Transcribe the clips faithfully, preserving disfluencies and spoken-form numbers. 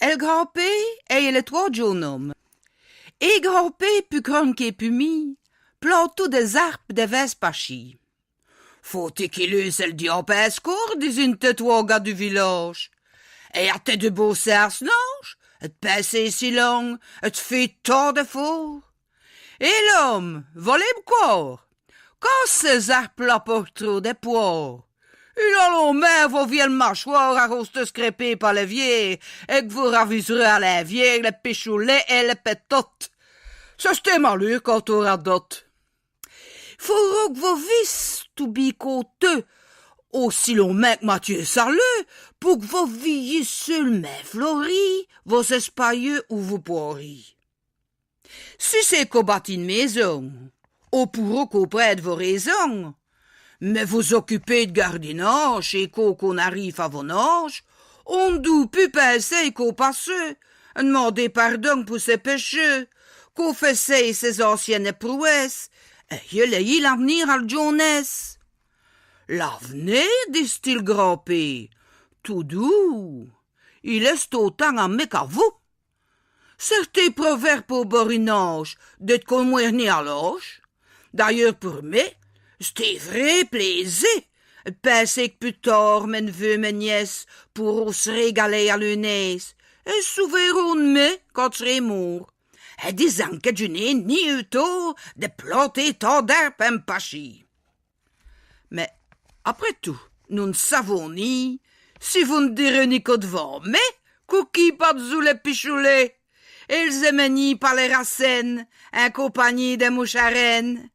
El grand-pé et les tros djon.nes hommes. El grand-pé, pus grand qu'el pus mie, plantot des arbes devers s' pachis. Faut-i qu'il eusse el diabe à s' cor, disint les tros gars du village. Et a-t-elle de beaux seins à s' nage, et d' pinsées si longues, et d' foé tant d'efforts. Et l'homme, v'là-m' cor, quand ces arbes-là porteront des poires, il a l'mais vos vielles mâchoires à roster scrépées par les viers, et qu' vos ravis'rez à l'invier les pichoulets et les pétotes. Ch'est des malheurs quand on radote. Faudra qu' vos visse tout bicoteux, aussi longmint qu' Mathieu Saleux, pour qu' vos viyisse seulmint fleurir vos espailleux ou vos poirers. Si ch'est qu'o bâtit eune maison, on pourra comprinde vos raisons. Mais vous occuper d' gardinage, et quand qu'on arrife à vo-n âge, on n' doot pus pinser qu'au passé, d'minder pardon pour ses péchés, confesser ses anciennes prouesses, et y laisser l'avenir à l' djon.nesse. L'avenir, dit-i, grand-pé, tout doux, il est autant à mi qu'à vous. Certains proverbes au borinage, d'êtes comme moi ni à l'âge. D'ailleurs, pour mi, ch'est un vrai plaisir d' pinser qu' pus tard, mes neveux, mes nièces pourront s' régaler à leus nêces, et s' souveront d' mi quand j' s'rai mort, in disant que j' n'ai ni eu tort de planter tant d'arbes à m' pachis. Mais, après tout, nous n' savons ni si vous n' direz ni cot d'vant, mais couquis par-d'zous les pichoulets, et les émener par les racines, in compagnie des mouches à reines.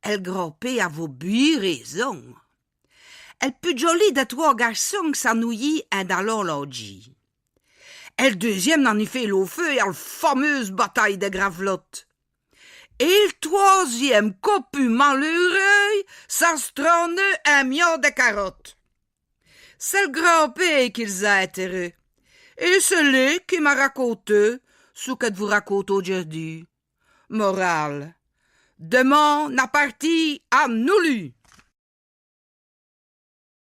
El grand-pé avot bie raison. El pus joli des tros garchons s'annuyit in d'allant lodjî. El deuxième n'in fit l' feu à l' fameuse bataille des gravelottes. Et l' troisième, copus malheureux, s'astronnot in miant des carottes. Ch'est l' grand-pé qui les a intérrés. Et ch'est li qui m'a raconté ce que j' vous raconte aujourd'hui. Morale. Demain n'appartit à nullu.